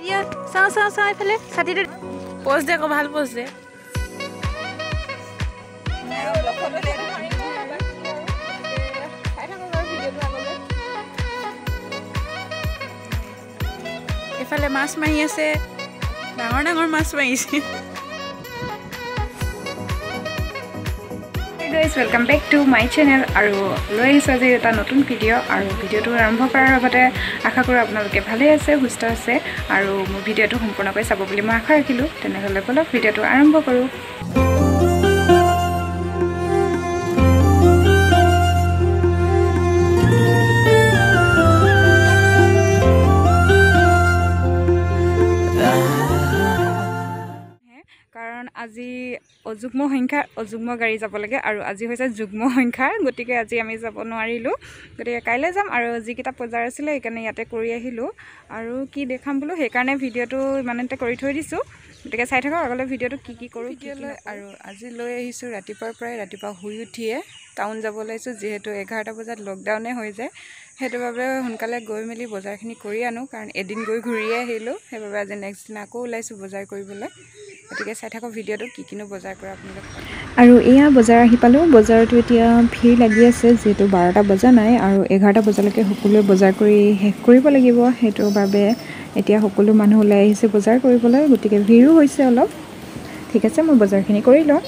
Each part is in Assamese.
চাওঁ চাওঁ চাওঁ এইফালে ছাতিটো প'জ দে আকৌ ভাল প'জ দে। এইফালে মাছ মাৰি আছে, ডাঙৰ ডাঙৰ মাছ মাৰিছে। Guys, welcome back to my channel. আৰু লৈ আহিছোঁ আজি এটা নতুন ভিডিঅ'। আৰু ভিডিঅ'টো আৰম্ভ কৰাৰ আগতে আশা কৰোঁ আপোনালোকে ভালেই আছে, সুস্থ আছে আৰু মোৰ ভিডিঅ'টো সম্পূৰ্ণকৈ চাব বুলি মই আশা ৰাখিলোঁ। তেনেহ'লে ব'লক ভিডিঅ'টো আৰম্ভ কৰোঁ। কাৰণ আজি অযুগ্ম সংখ্যাৰ অযুগ্ম গাড়ী যাব লাগে আৰু আজি হৈছে যুগ্ম সংখ্যাৰ, গতিকে আজি আমি যাব নোৱাৰিলোঁ, গতিকে কাইলৈ যাম। আৰু যিকেইটা বজাৰ আছিলে সেইকাৰণে ইয়াতে কৰি আহিলোঁ। আৰু কি দেখাম বোলো সেইকাৰণে ভিডিঅ'টো ইমানতে কৰি থৈ দিছোঁ, গতিকে চাই থাকক আগলৈ ভিডিঅ'টো কি কি কৰোঁ কি লৈ। আৰু আজি লৈ আহিছোঁ ৰাতিপুৱাৰ পৰাই, ৰাতিপুৱা শুই উঠিয়ে টাউন যাব ওলাইছোঁ, যিহেতু 11টা বজাত লকডাউনে হৈ যায়, সেইটো বাবে সোনকালে গৈ মেলি বজাৰখিনি কৰি আনো, কাৰণ এদিন গৈ ঘূৰিয়ে আহিলোঁ, সেইবাবে আজি নেক্সট দিনা আকৌ ওলাইছোঁ বজাৰ কৰিবলৈ। গতিকে চাই থাকক ভিডিঅ'টো কি কিনো বজাৰ কৰা আপোনালোক। আৰু এয়া বজাৰ আহি পালোঁ। বজাৰতো এতিয়া ভিৰ লাগি আছে, যিহেতু 12টা বজা নাই আৰু 11টা বজালৈকে সকলোৱে বজাৰ কৰি শেষ কৰিব লাগিব, সেইটোৰ বাবে এতিয়া সকলো মানুহ ওলাই আহিছে বজাৰ কৰিবলৈ, গতিকে ভিৰো হৈছে অলপ। ঠিক আছে, মই বজাৰখিনি কৰি লওঁ।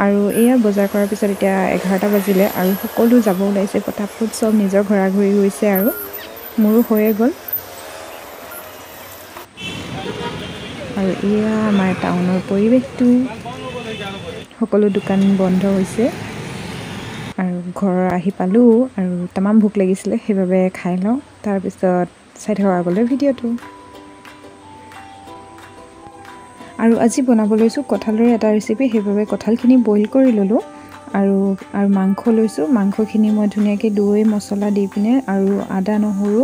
আৰু এয়া বজাৰ কৰাৰ পিছত এতিয়া 11টা বাজিলে আৰু সকলো যাব ওলাইছে, পটাপট চব নিজৰ ঘৰা ঘৰি হৈছে আৰু মোৰো হৈয়ে গ'ল। আৰু এয়া আমাৰ টাউনৰ পৰিৱেশটো, সকলো দোকান বন্ধ হৈছে। আৰু ঘৰ আহি পালোঁ আৰু তামাম ভোক লাগিছিলে, সেইবাবে খাই লওঁ, তাৰপিছত চাই থাকক আগলৈ ভিডিঅ'টো। আৰু আজি বনাব লৈছোঁ কঁঠালৰে এটা ৰেচিপি, সেইবাবে কঁঠালখিনি বইল কৰি ল'লোঁ। আৰু আৰু মাংস লৈছোঁ, মাংসখিনি মই ধুনীয়াকৈ দৈ মছলা দি পিনে আৰু আদা নহৰু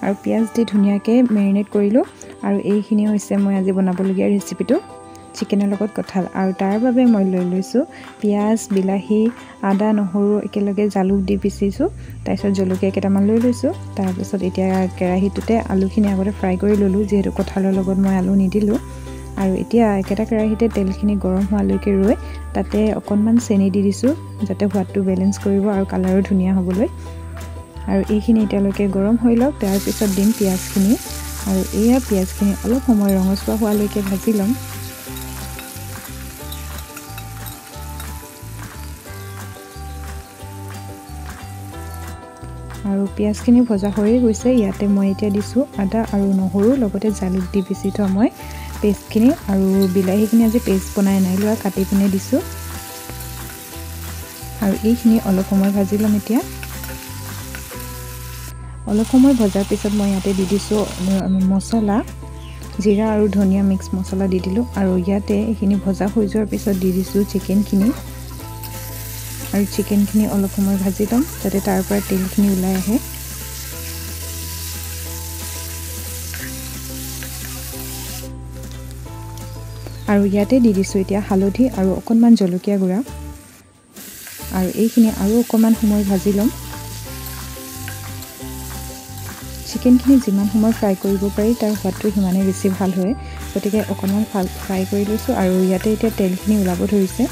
আৰু পিঁয়াজ দি ধুনীয়াকৈ মেৰিনেট কৰিলোঁ। আৰু এইখিনি হৈছে মই আজি বনাবলগীয়া ৰেচিপিটো, চিকেনৰ লগত কঁঠাল। আৰু তাৰ বাবে মই লৈ লৈছোঁ পিঁয়াজ, বিলাহী, আদা, নহৰু একেলগে জালুক দি পিচিছোঁ, তাৰপিছত জলকীয়া কেইটামান লৈ লৈছোঁ। তাৰপিছত এতিয়া কেৰাহীটোতে আলুখিনি আগতে ফ্ৰাই কৰি ল'লোঁ, যিহেতু কঁঠালৰ লগত মই আলু নিদিলোঁ। আৰু এতিয়া একেটা কেৰাহীতে তেলখিনি গৰম হোৱালৈকে ৰৈ তাতে অকণমান চেনি দি দিছোঁ, যাতে সোৱাদটো বেলেঞ্চ কৰিব আৰু কালাৰো ধুনীয়া হ'বলৈ। আৰু এইখিনি এতিয়ালৈকে গৰম হৈ লওক, তাৰপিছত দিম পিঁয়াজখিনি। আৰু এয়া পিঁয়াজখিনি অলপ সময় ৰঙচুৱা হোৱালৈকে ভাজি ল'ম। আৰু পিঁয়াজখিনি ভজা হৈয়ে গৈছে, ইয়াতে মই এতিয়া দিছোঁ আদা আৰু নহৰু, লগতে জালুক দি পিচি থোৱা মই পেষ্টখিনি। আৰু বিলাহীখিনি আজি পেষ্ট বনাই নাই লোৱা, কাটি পিনে দিছোঁ। আৰু এইখিনি অলপ সময় ভাজি ল'ম। এতিয়া অলপ সময় ভজাৰ পিছত মই ইয়াতে দি দিছোঁ মছলা, জিৰা আৰু ধনিয়া মিক্স মছলা দি দিলোঁ। আৰু ইয়াতে এইখিনি ভজা হৈ যোৱাৰ পিছত দি দিছোঁ চিকেনখিনি। আৰু চিকেনখিনি অলপ সময় ভাজি ল'ম, যাতে তাৰ পৰা তেলখিনি ওলাই আহে। আৰু ইয়াতে দি দিছোঁ এতিয়া হালধি আৰু অকণমান জলকীয়া গুড়া। আৰু এইখিনি আৰু অকণমান সময় ভাজি ল'ম। চিকেনখিনি যিমান সময় ফ্ৰাই কৰিব পাৰি তাৰ সোৱাদটো সিমানেই বেছি ভাল হয়, গতিকে অকণমান ফ্ৰাই কৰি লৈছোঁ। আৰু ইয়াতে এতিয়া তেলখিনি ওলাব ধৰিছে।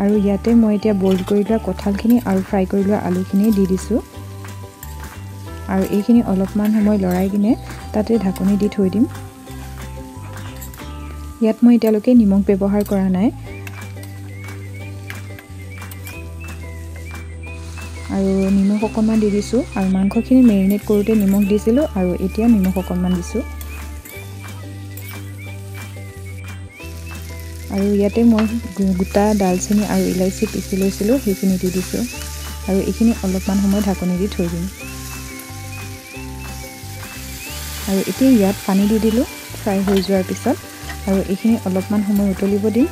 আৰু ইয়াতে মই এতিয়া বইল কৰি লোৱা কঁঠালখিনি আৰু ফ্ৰাই কৰি লোৱা আলুখিনি দি দিছোঁ। আৰু এইখিনি অলপমান সময় লৰাই কিনে তাতে ঢাকনি দি থৈ দিম। ইয়াত মই এতিয়ালৈকে নিমখ ব্যৱহাৰ কৰা নাই। আৰু নিমখ অকণমান দি দিছোঁ। আৰু মাংসখিনি মেৰিনেট কৰোঁতে নিমখ দিছিলোঁ আৰু এতিয়া নিমখ অকণমান দিছোঁ। আৰু ইয়াতে মই গোটা দালচেনি আৰু ইলাচি পিচি লৈছিলোঁ, সেইখিনি দি দিছোঁ। আৰু এইখিনি অলপমান সময় ঢাকনি দি থৈ দিম। আৰু এতিয়া ইয়াত পানী দি দিলোঁ ফ্ৰাই হৈ যোৱাৰ পিছত। আৰু এইখিনি অলপমান সময় উতলিব দিম।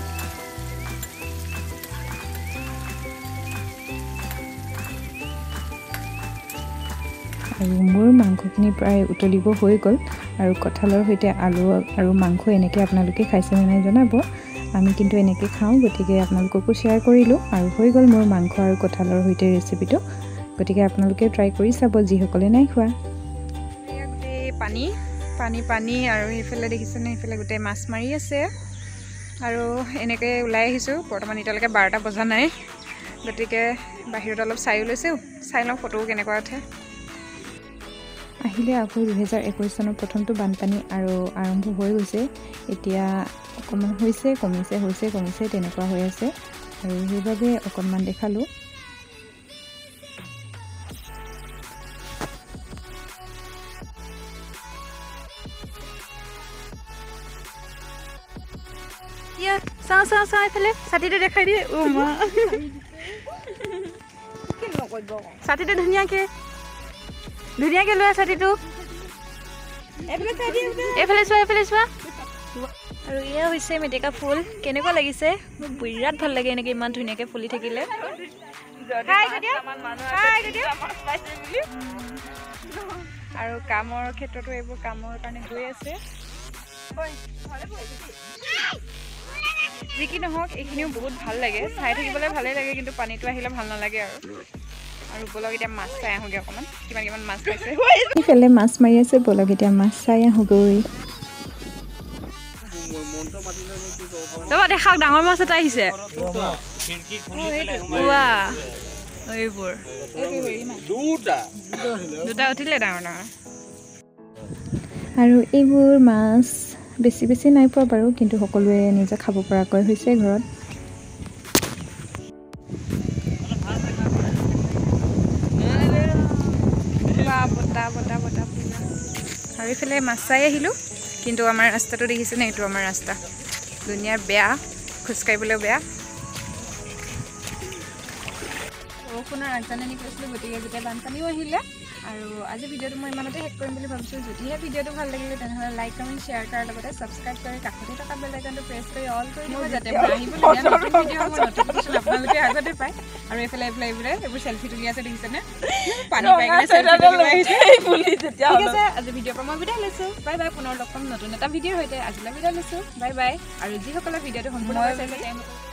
আৰু মোৰ মাংসখিনি প্ৰায় উতলিব হৈ গ'ল। আৰু কঁঠালৰ সৈতে আলু আৰু মাংস এনেকৈ আপোনালোকে খাইছেনে নাই জনাব। আমি কিন্তু এনেকৈ খাওঁ, গতিকে আপোনালোককো শ্বেয়াৰ কৰিলোঁ। আৰু হৈ গ'ল মোৰ মাংস আৰু কঁঠালৰ সৈতে ৰেচিপিটো। গতিকে আপোনালোকে ট্ৰাই কৰি চাব যিসকলে নাই খোৱা। গোটেই পানী পানী পানী। আৰু সেইফালে দেখিছেনে, সেইফালে গোটেই মাছ মাৰি আছে। আৰু এনেকৈ ওলাই আহিছোঁ, বৰ্তমান এতিয়ালৈকে 12টা বজা নাই, গতিকে বাহিৰত অলপ চাইও লৈছোঁ, চাই লওঁ ফটোও কেনেকুৱা উঠে। আহিলে আকৌ 2021 চনৰ প্ৰথমটো বানপানী আৰু আৰম্ভ হৈ গৈছে। এতিয়া অকণমান হৈছে কমিছে, হৈছে কমিছে তেনেকুৱা হৈ আছে আৰু সেইবাবে অকণমান দেখালোঁ। চাওঁ চাওঁ চাওঁ, এইফালে ছাতিটো দেখাই দিয়ে। অ' মা, ছাতিটো ধুনীয়াকৈ ধুনীয়াকৈ লোৱা ছাতিটো। এইফালে চোৱা, এইফালে চোৱা। আৰু এয়া হৈছে মেটেকা ফুল, কেনেকুৱা লাগিছে? মোৰ বিৰাট ভাল লাগে এনেকৈ ইমান ধুনীয়াকৈ ফুলি থাকিলে। আৰু কামৰ ক্ষেত্ৰতো এইবোৰ কামৰ কাৰণে গৈ আছে। যি কি নহওক এইখিনিও বহুত ভাল লাগে, চাই থাকিবলৈ ভালেই লাগে, কিন্তু পানীটো আহিলে ভাল নালাগে। আৰু আৰু ব'লক এতিয়া মাছ চাই আহোঁগৈ অকণমান, কিমান কিমান মাছ পাইছে। ইফালে মাছ মাৰি আছে, ব'লক এতিয়া মাছ চাই আহোঁগৈ। দেখাওক, ডাঙৰ মাছ এটা আহিছে। এইবোৰ দুটা উঠিলে ডাঙৰ ডাঙৰ। আৰু এইবোৰ মাছ বেছি বেছি নাই পোৱা বাৰু, কিন্তু সকলোৱে নিজে খাব পৰাকৈ হৈছে ঘৰত। আৰু এইফালে মাছ চাই আহিলোঁ, কিন্তু আমাৰ ৰাস্তাটো দেখিছেনে? এইটো আমাৰ ৰাস্তা, ধুনীয়া বেয়া, খোজকাঢ়িবলৈও বেয়া। বৰষুণৰ আগজাননী কৰিছিলোঁ, গতিকে গোটেই বানপানীও আহিলে। আৰু আজি ভিডিঅ'টো মই ইমানতে শেষ কৰিম বুলি ভাবিছোঁ। যদিহে ভিডিঅ'টো ভাল লাগিলে তেনেহ'লে লাইক, কমেণ্ট, শ্বেয়াৰ কৰাৰ লগতে ছাবস্ক্ৰাইব কৰি কাষতে থকা বেল আইকনটো প্ৰেছ কৰি অল কৰি দিব, যাতে মই আহিবলগীয়া নতুন ভিডিঅ'সমূহৰ নটিফিকেশ্যন আপোনালোকে আগতে পায়। আৰু এইফালে এইফালে এইবোৰে এইবোৰ চেলফি তুলি আছে, দেখিছেনে? পানী পাই কিনে চেলফি তুলিব আহিছে। ঠিক আছে, আজি ভিডিঅ'ৰ পৰা মই বিদায় লৈছোঁ। বাই বাই, পুনৰ লগ পাম নতুন এটা ভিডিঅ'ৰ সৈতে। আজিলৈ বিদায় লৈছোঁ, বাই বাই। আৰু যিসকলে ভিডিঅ'টো সম্পূৰ্ণকৈ চাইছে তেওঁলোকক